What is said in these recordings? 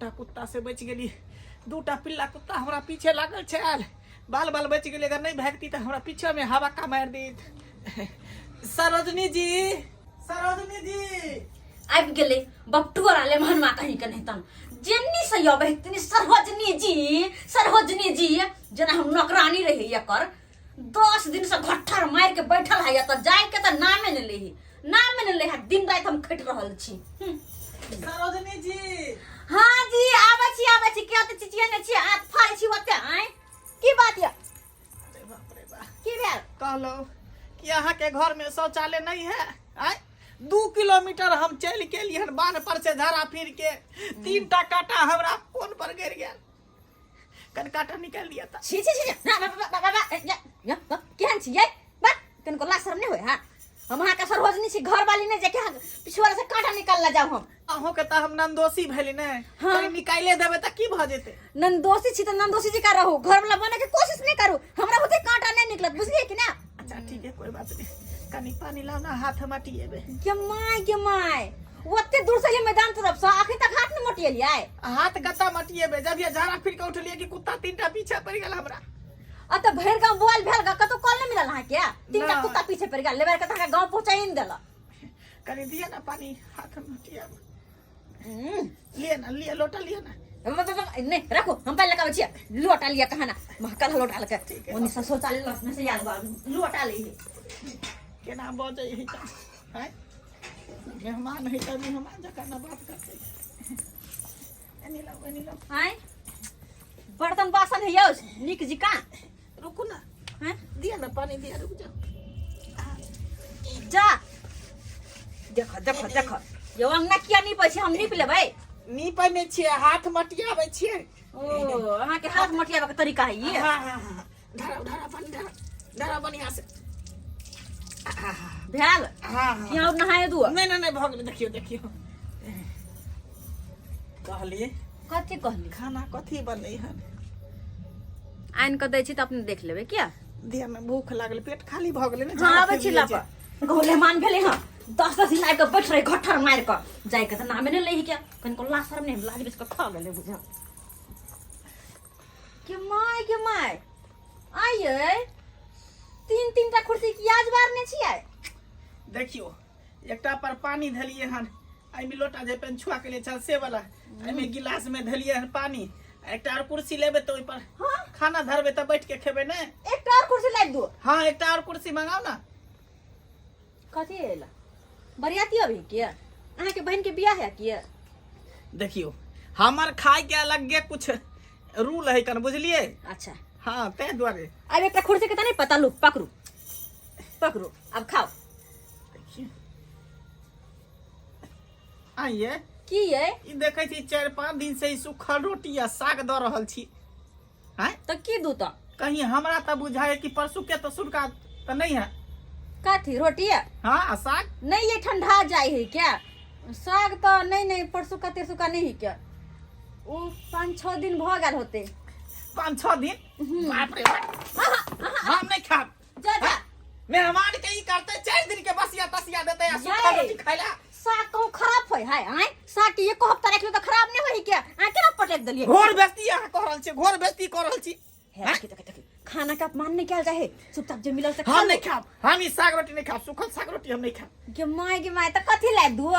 है कुत्ता से बचि गेली। दूटा पिल्ला कुत्ता हमरा पीछे लागल छल, बाल बाल बचि गेली। अगर नहीं भागती तऽ हमरा पीछे में हवा का मारि देत। सरोजनी जी, सरोजनी जी। आबि गेलै बपटुअर आले महनमा कहीं के नहीं तन जेन्नी से अबै तनी सरोजनी जी, सरोजनी जी, जेना हम नौकरानी रही एकर। 10 दिन से घट्ठर मारि के बैठल है तऽ जाय के तऽ नामे ने लेही, नामे ने लेहा। दिन राति हम खटि रहल छी। सरोजनी जी। हाँ जी, आबै छी, आबै छी। किया तऽ चिचिया छी, हाथ फाड़ै छी ओते? आँय, की बात यऽ? अरे बाप रे बाप। की भेल? कहलहुँ कि अहाँके घर में शौचालय नहीं है? आँय, 2 किलोमीटर हम चलि के एलियै हन बान्ह पर से झाड़ा फिर के, 3टा कांटा हमरा कोन पर गिर गेल, कन कांटा निकालि दिया था। छी छी छी, ना ना ना ना ना, या या केहन छी ये बा? कनको लाज शरम नहीं होय? हां, हम अहाँ के सरोजनी छी, घर वाली नहीं जे के अहाँ पिछुआ से कांटा निकाल ला जाऊ हम। अहूँ के तऽ हम नंदोसी भेली ने। हाँ। कहीं निकाले देबै तऽ की भऽ जेतै? नंदोसी छी तऽ नंदोसी जी का रहू, घर वाला बने के कोशिश नहीं करू। हमरा होते कांटा नहीं निकलत, बुझलिए कि ना? अच्छा ठीक है, कोई बात नहीं। कनी पानी लाओ ना, हाथ मटिएबे। गे my, गे my, ओते दूर से ये मैदान तरफ से अखन तक हाथ नहीं मोटिएलियै। हाथ गत्ता मटिएबे, जब ये झाड़ा फिर के उठलिए कि कुत्ता 3टा पीछे पड़ गेल हमरा। आ तऽ भरि गांव बोल भेल गा, कतौ कॉल नहीं मिलल अहाँ के? 3टा नहि। कुत्ता पीछे पड़ गेल, लेबर के तऽ गांव पहुंचाई नहीं देलक। कनी दिया ना पानी, हाथ मटियाब। लिए ना, लिए लोटा, लिए ना। नहीं रखो, हम पहले लगावे छियै। लोटा लिया कहाँ ना महकल लोटा लके। ठीक है। ओनी से शौचालय लग से याद बा लोटा ले। केना बजै है तऽ हैं? मेहमान है तऽ मेहमान जकाँ ना बात करतै। एनी लाउ, एनी लाउ। आय, बर्तन बासन है यौ नीक जिका। रुकू ना। हैं? दिया ना पानी, दिया, रुक जाओ। जा, देखो देखो देखो, यौ अंगना किया नीपै छी? हम नीप लेबै। नीपै नहि छियै, हाथ मटियाबै छियै। ओ, अहाँके हाथ मटियाबै के तरीका है ई? हाँ हाँ हाँ, धरा धरा पानी, धरा धरा बढ़िया से। भेल? हाँ हाँ। कि और नहाए दू? नहीं नहीं नहीं, भऽ गेलै। देखियौ देखियौ, कहलियै। कथी कहली? खाना कथी बनलै हन? आनि कऽ दै छी तऽ अपने देख लेबै। किया? देह में भूख लागल, पेट खाली भऽ गेलै ने। हाँ, झाड़ा आबै छी फिर लऽ जे। कऽ। गाँव मेहमान भेलै हँ, 10 10 दिन आबि कऽ बैठ रहे घट्ठर मारि कऽ, जाय के तऽ नामे नहि लै के। कनिको लाज शरम नहि, लाज बेच कऽ खा गेलै। बुझ के my, के my, आइये तीन तीन टा कुर्सी की आज बारने छियै? देखियौ, एकटा पर पानी धलियै हन, एहिमे लोटा जे पेन छुआ के लिए छल से वाला, एहिमे गिलास में धलियै हन पानी। एकटा और कुर्सी लेबै तऽ ओहि पर खाना धरबै तऽ बैठ के खेबै ने। एकटा और कुर्सी लाबि दू? हाँ, एकटा और कुर्सी मंगाओ ना। कथी एला बरियाती अभी के? अहाँके बहन के बियाह है की? देखियौ, हमर खाय के अलगे कुछ रूल है कन, बुझलिए? अच्छा। हाँ, ताहि दुआरे। अब एकटा कुर्सी के तऽ नहीं पता। लू, पकड़ू पकड़ू, अब खाओ। देखियौ, आइए। की ये? ई देखै छी, 4-5 दिन से ई सुखल रोटी आ साग दऽ रहल छी। आँय? तऽ की दू तऽ? कहीं हमरा तऽ बुझाय कि परसू के तऽ सुनका तऽ नहीं है। कथी, रोटी? हाँ, आ साग। नहीं, ये ठंडा जाय है क्या साग? तऽ नहीं नहीं, परसुका तेरसुका नहीं है क्या, ओ 5-6 दिन भऽ गेल होते। 5-6 दिन? बाप रे बाप, हम नहीं खाब। जा जा। मेहमान के ई करते, 4 दिन के बसिया तसिया देते आ सुखल ये। रोटी खाइला। साग कहूँ खराब होय है? आँय, साग के एको हफ्ता रखलो तऽ खराब नहीं होय क्या? आँय, केना पटक देलियै? घोर बेइज्जती अहाँ कह रहल छी, घोर बेइज्जती कह रहल छी। हे, देखी देखी देखी, खाना के अपमान नहीं कयल जाय है। चुपचाप जे मिलल से खा हम लो। नहीं खाब, हम ई साग रोटी नहीं खाब, सुखल साग रोटी हम नहीं खाब। गे my, गे my, तऽ कथी लाबि दू?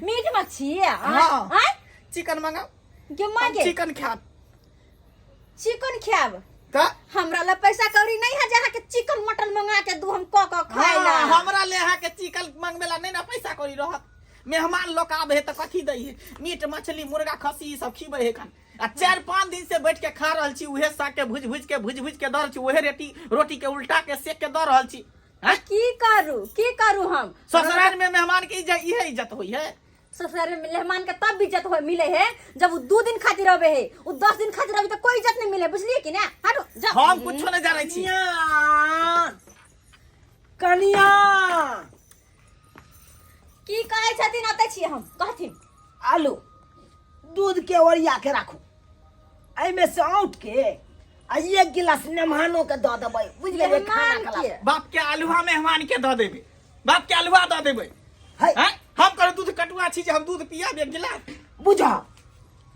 मीट मछली? हाँ। आँय? चिकन मंगाओ। गे my, हम गे। चिकन खाब। चिकन खायब? तऽ। हमरा लग पैसा कौड़ी नहीं है जे अहाँके चिकन मटन मंगा के दू हम कऽ कऽ खाय ला। हाँ, हमरा ले अहाँके चिकन मंगबे ला नहीं ना पैसा कौड़ी रहत। मेहमान लोग आबे है तऽ कथी दै है? मीट मछली मुर्गा खस्सी ई सब खिबै है खन। आ 4-5 दिन से बैठ के खा रहल छी उहे साग के भुज भुज के, भुज भुज के दऽ रहल छी, उहे रोटी, रोटी के उल्टा के सेक के दऽ रहल छी। हैं? की करू, की करू हम? ससुराल में मेहमान के इज्जत, इहे इज्जत होई है? ससुराल में मेहमान के तब इज्जत हो मिले है जब वो 2 दिन खातिर रहे है। वो 10 दिन खातिर रहे तो कोई इज्जत नहीं मिले, बुझलिए कि ना? हटो, जाओ। हम कुछो नहीं जानै छी। कनिया, कनिया। की कहै छथिन? अतै छियै हम, कहथिन। आलू दूध के ओरिया के राखू, एहिमे से औंट के आ एक गिलास मेहमानो के दऽ देबै, बुझि गेलियै? खाना मेहमान कला के? बाप के आलुआ मेहमान के दऽ देबै, बाप के आलुआ दऽ देबै। है। हैं? हम करू दूध कटुआ छी जे हम दूध पियाब एक गिलास? बुझ।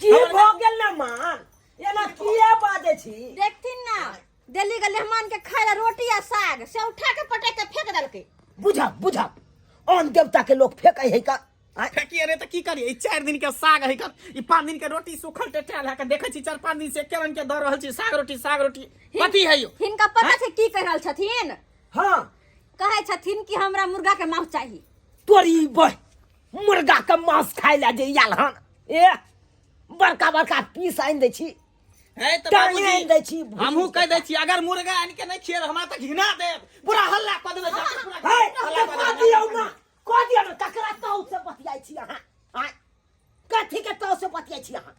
की भऽ गेल ने मान एना किए बाजै छी देखथिन ना दिल्ली के मेहमान के खाय ला रोटी आ साग से उठा के पटक के फेंक देलकै बुझा बुझा आन देवता के लोग फेंकै है का आँय? फेकिए रे तऽ की करिए ई 4 दिन के साग है कर ई 5 दिन के रोटी सुखल टेटायल है के देखै छी 4 5 दिन से एके रंग के दऽ रहल छी साग रोटी साग रोटी कथी है यौ हिनका पता छै की कहि रहल छथिन हाँ कहै छथिन कि हमरा मुर्गा के मांस चाही तोरी बह मुर्गा के मांस खाय ला जे आयल हन ए बड़का बड़का पीस आनि दै छी है तऽ टांगे बाबूजी आनि दै छी हमहूँ कहि दै छी अगर मुर्गा आनि के नहि खिएब हमरा तऽ घिना देब पूरा हल्ला कऽ देबै जाके पूरा है हल्ला तऽ कऽ कऽ देबै। दियौ ना कऽ दियौ ना ककरा ताऊ से बतियाइ छी अहाँ आँय कथी के ताऊ से बतियाइ छी अहाँ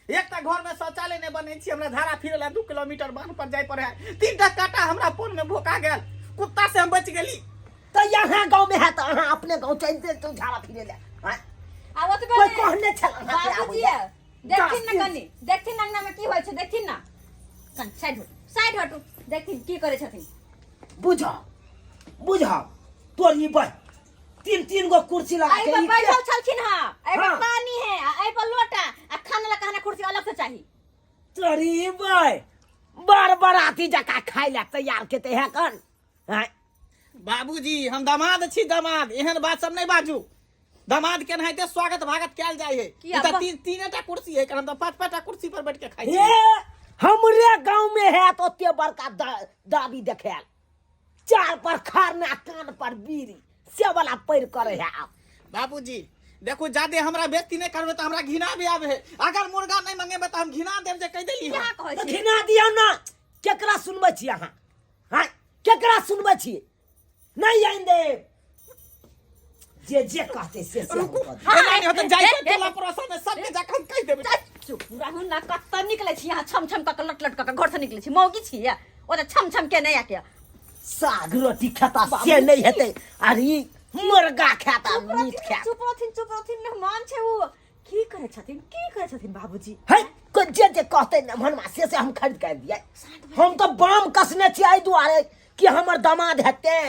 एक तऽ घर में शौचालय नहि बनै छी हमरा धारा फिरे ला 2 किलोमीटर बान्ह पर जाय पड़े है 3 टा कांटा हमरा पोन में भोका गेल कुत्ता से हम बच गेली तऽ यहाँ गाँव में है तऽ अहाँ अपने गाँव चलि देल तो झाड़ा फिरे ला आँय आ ओतबे कोई नहि। कहने छल अहाँके आबै बाबूजी लए? देखथिन दस ना कनी देखथिन अंगना में की होइ छै देखथिन ना कनी साइड हटू साइड हटू देखथिन की करै छथिन बुझ बुझ तोरी बह तीन तीन गो कुर्सी लगा एहि के पर ई बैठल छलखिन हँ एहि पर हाँ। पानी है आ एहि पर लोटा आ खाना ला कहना कुर्सी अलग से चाही तोरी बह बार बराती जका खाय ला तैयार के ते है कन आँय? बाबूजी हम दामाद छी दामाद एहन बात सब नहीं बाजू दामाद के एनाहिते स्वागत भागत कयल जाइ है किया ई तऽ बा- तीन तीनेटा कुर्सी है हम तऽ पाँच पाँचटा कुर्सी पर बैठ के खाइ हे छी हमरे गांव में है तो ओते बड़का दाबी देखायल चार पर खारना कान पर बीड़ी से वाला पैर करे है आब बाबूजी देखू ज्यादे हमरा बेइज्जती नहीं करबे तऽ हमरा घिना भी आबे है अगर मुर्गा नहीं मंगेबे तऽ हम घिना देब जे कहि देली क्या कहै तऽ छी घिना दियौ ना केकरा सुनबै छी अहाँ हाँ केकरा सुनबै छी नहीं आनि देब जे जे कहते से से हम रुकू कऽ देब। एना नहीं होते जाइ छै टोला पड़ोसा में सबके जाके हम कहि देबै चुप रहू ना कतऽ निकलै छी अहाँ छम छम कऽ कऽ लट लट कऽ कऽ घर से निकलै छी मौगी छी ओ तऽ छम छम के नहि आके साग रोटी खेता से नहीं हेतै आर ई मुर्गा खाता चुप मीट रहथिन खाता चुप रहथिन चुप रहथिन मेहमान छै ओ की करै छथिन की करै छथिन बाबूजी है को जे जे कहते ने मनवा से से हम खरीद के दिए हम तो बाम कसने छियै एहि दुआरे कि हमर दामाद हेतै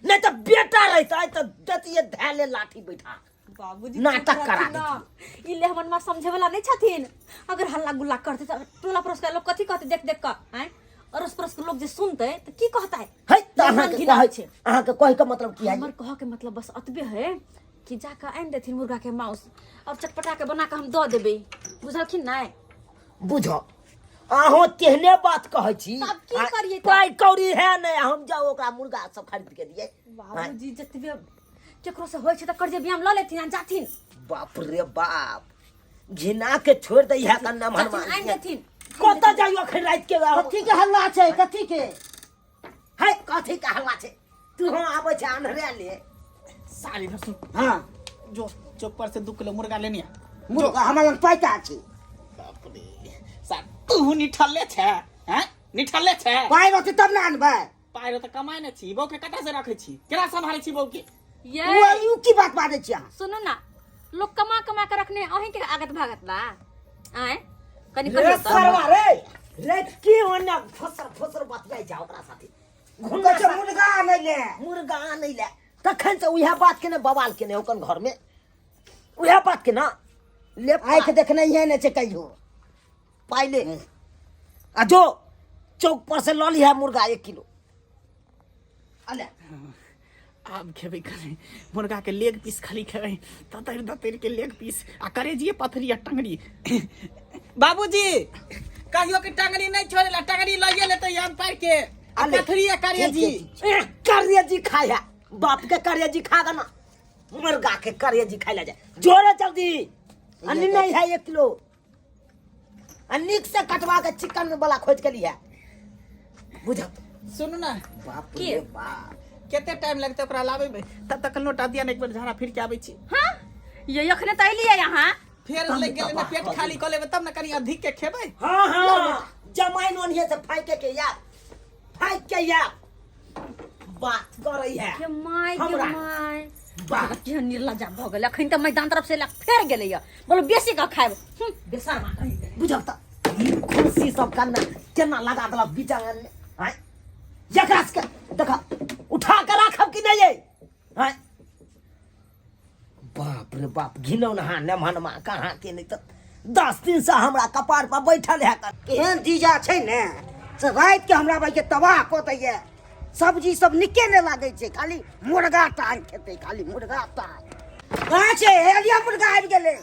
नहीं तो बेटा रहता तो दतिये धैले लाठी बैठा बाबूजी नाटक चुप करा रहथिन ना। ई ले हमर माँ समझे वाला नहीं छथिन अगर हल्ला गुल्ला करते तऽ टोला पड़ोस के लोग कथी कहते देख देख कऽ आँय अड़ोस पड़ोस के लोग जे सुनते तऽ की कहतै है तो मेहमान अहाँके घिनाबै कहै छै अहाँके कहै के मतलब की है हमर कह के मतलब बस अतबे है कि जाकऽ आनि देथिन मुर्गा के माउस और चटपटा के बना के हम दऽ देबै बुझलखिन नहि बुझो अहों तेहने बात कहै छी तब की करियै तऽ? पाइ कौड़ी है नहीं हम जाओ ओकरा मुर्गा सब खरीद के दिए बाबूजी जतबे केकरो से होइ छै तऽ कर्जे बियाम लऽ लेथिन आ जाथिन बाप रे बाप घिना के छोड़ दै है कन्ना जाथिन भनवा आनि देथिन कतऽ जाइयो अखन राति के कथी के हल्ला छै कथी के है कथी के हल्ला छै तू हाँ आबै छै आन्हरे ले साली भसु हाँ जो चौक पर से 2 किलो मुर्गा लेने आ मुर्गा हमरा लग पैसा छै बाप रे सार तू निठल्ले छै हैं निठल्ले छै पाइ रहतै तब ने आनबै पाइ तऽ कमाइ नहि छी बहू के कतऽ से रखै छी केना सम्हारै छी बहू के ये ओ ई की बात बाजै छी अहाँ सुनू ना लोग कमा कमा के रखने अहीं के आगत भागत बा आय कनी रे कहियो तऽ सरवा रे रे की ओने फसर फसर बतियाइ जा ओकरा साथे कहै छै मुर्गा आनै ले मुर्गा आनै ले तखन से उएह बात के ने बवाल के ने ओकन घर में उएह बात के ना ले आँखि देखने ही नहि छै कहियो पाइ ले आ जो चौक पर से लऽ लिहा मुर्गा 1 किलो अले आब खेबै कनि मुर्गा के लेग पीस खाली खेबै ततरि दतरि के लेग पीस आ करेजिए पथरी आ टंगरी बाबूजी कहियो कि टंगरी नहीं छोड़े ला टंगरी लइए लेते हम पार के आ अले, पथरी आ करेजी ठीक है, करेजी खाय है बाप के करेजी खा देना मुर्गा के करेजी खाय ला जाए जोरे जल्दी अन्नी नहीं है 1 किलो आ नीक से कटवा के चिकन वाला खोज के लिए बुझ सुनू ना बाप की? रे बाप कते टाइम लगतै ओकरा लाबै में तब तक नोटा दिया ने एक बेर झाड़ा फिर के आबै छी हाँ ये अखने तऽ एलियै यहाँ फेर लग गेलै ने पेट खाली कऽ लेबै तब ने कनि अधिक के खेबै हाँ हाँ जमाइन ओनिये से फाइके के यार फाइके यार बात करे है के माय के हमरा। माय बाप केहन निर्लज्जा भऽ गेल अखन तऽ मैदान तरफ से एला फेर गेलैया बोलो बेसी कऽ खायब बेसरमा कहीं के। बुझल तऽ ई कुर्सी सब केना केना लगा देलक बीच आंगन में आँय एकरा सबके देखा उठा के राखब कि नहीं ये आँय बाप रे बाप घिनौन हाँ नेमहनमा कहाँ के नहीं तऽ 10 दिन से हमरा कपार पर बैठल है कर। केहन जीजा छै ने से राति के हमरा भाई के तबाह कऽ दैया। सब्जी सब निके नहि लागै छै, खाली मुर्गा टांग खेतै, खाली मुर्गा टांग। कहाँ छै? हे लिअ, मुर्गा आबि गेलै।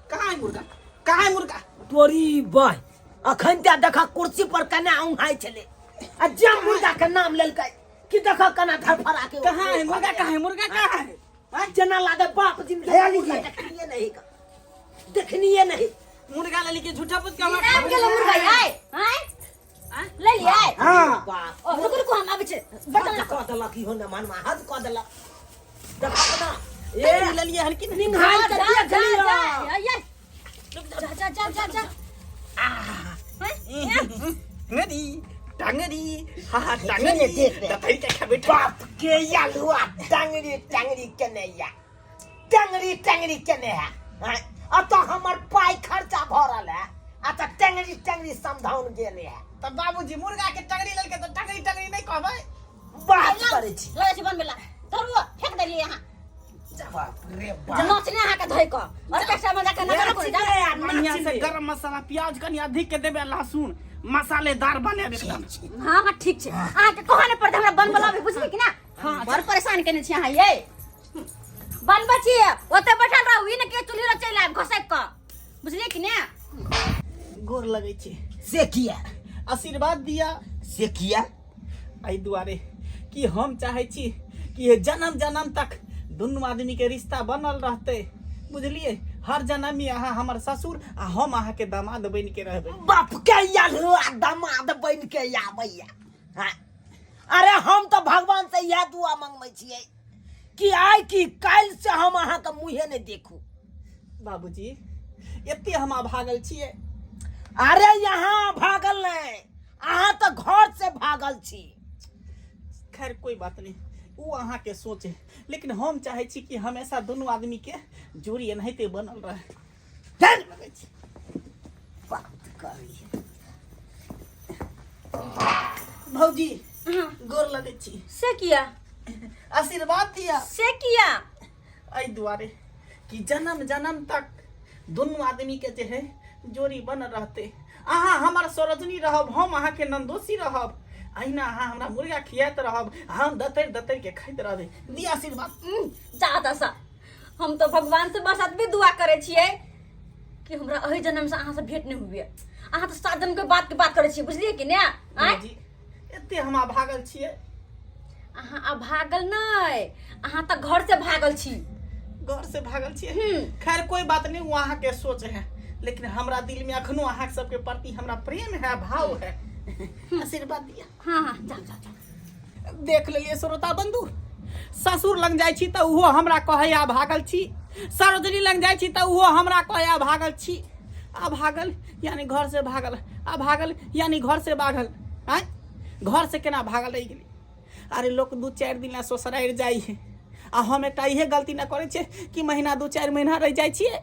कहाँ है मुर्गा? कहाँ है मुर्गा? तोरी बाय, अखन ते देख कुर्सी पर कना औंघाइ छलै आ जे मुर्गा के नाम लेलकै कि देख कना धरफड़ा के। कहाँ है मुर्गा? कहाँ है मुर्गा? कहाँ है? आ जेना लागे बाप जिंदगी हे मुर्गा लीजिए। देखनिए नहीं का, देखनिए नहीं। मुर्गा ले लीजिए, झूठा पूछ के हमरा। आबि गेलै मुर्गा। आय आय, ले लियै? हाँ। बाप। ओ, रुकू रुकू, हम आबै छी बर्तन हद लऽ कऽ देलक इहो ने मनमा, हद कऽ देलक। देखा ना। ए ले लिए हन कि नहीं? निंघाइ के जा देख जा लिअ। जा, आय आय, जा जा जा जा जा। टंगरी टंगरी, हा हा, ने टंगरी। देख रे। दतई के खेबै। बाप के यालुआ टंगरी टंगरी केने या टंगरी टंगरी केने है। आँय, अतऽ हमर पाइ खर्चा भऽ रहल है आ तऽ टंगरी टंगरी समझाउन गेल है। तऽ बाबूजी, मुर्गा के टंगरी लेलकै तऽ टंगरी टंगरी नहीं कहबै? बात करै छी। लगै छै बनबै ला धरू, फेंक देलियै यहाँ। बाप रे जे बाप। नोचने अहाँके धोइ कऽ ऑर्केस्ट्रा में जाके नचल करू, जा। बढ़िया से गरम मसाला, प्याज कनि अधिक के देबै, लहसुन मसालेदार बनेब एकदम। हाँ हाँ, ठीक छै। अहाँके कहऽ नहि पड़तै हमरा बनबऽ लाबै, बुझलियै कि ना? हाँ। बड़ परेशान केने छी अहाँ यै। बनबै छी, ओतऽ बैठल रहू, ई ने के चूल्ही लग चलि आयब घसकि कऽ, बुझलियै कि ने? गोर लगै छी। से किया? आशीर्वाद दिया। से किया? एहि दुआरे कि हम चाहै छी कि ये जन्म जन्म तक दुनू आदमी के रिश्ता बनल रहतै, बुझलियै? हर जन्म में अहाँ हमर ससुर आ हम अहाँके दामाद बनि के रहबै। बाप के यालुआ दामाद बन के आबैया। हाँ। अरे, हम तऽ भगवान से इएह दुआ मंगबै छियै कि आइ की काल्हि से हम अहाँके मुँहे नहि देखू। बाबूजी, एते हम अभागल छियै? अरे, यहाँ भागल नहीं, अहाँ तऽ घर से भागल छी। खैर, कोई बात नहीं, वो अहाँके सोच है, लेकिन हम चाहै छी कि हमेशा दुनू आदमी के जोड़ी एनाहिते बनल रहे। चल। लगै छी। बात करी। भौजी, गोर लगै छी। से किया? आशीर्वाद दिया। से किया? एहि दुआरे कि जन्म जन्म तक दुनू आदमी के जे है जोड़ी बन रहते। अहाँ हमर सरोजनी रहब, हम अहाँके नंदोसी रहब। अहिना अहाँ हमरा मुर्गा खियाइत रहब, हम दतरि दतरि के खाइत रहबै। दिया आशीर्वाद। जा दशा, हम तऽ भगवान से बस एतबे दुआ करै छियै कि हमरा एहि जन्म से अहाँ से भेंट नहि हुए। अहाँ तऽ सात जन्म के बाद के बात करै छियै, बुझलियै कि ने? आँय? भौजी, एते हम अभागल छियै? अहाँ अभागल नहि, अहाँ तऽ घर से भागल छी। घर से भागल छियै। खैर, कोई बात नहीं, वो अहाँके सोच है, लेकिन हमरा दिल में अखनो अहाँ सबके प्रति हमरा प्रेम है, भाव है। आशीर्वाद दिया। हाँ हाँ, जाओ जाओ जाओ। देख लेलियै श्रोता बंधु, ससुर लग जाइ छी तऽ ओहो हमरा कहैया भागल छी, सरोजनी लग जाइ छी तऽ ओहो हमरा कहैया भागल छी। आ भागल यानी घर से भागल, आ भागल यानी घर से भागल। आँय, घर से केना भागल रहि गेली? अरे, लोक 2-4 दिन ला ससुरारि जाइ है आ हम एकटा इहे गलती न करै छियै कि महीना, 2-4 महीना रहि जाइ छियै।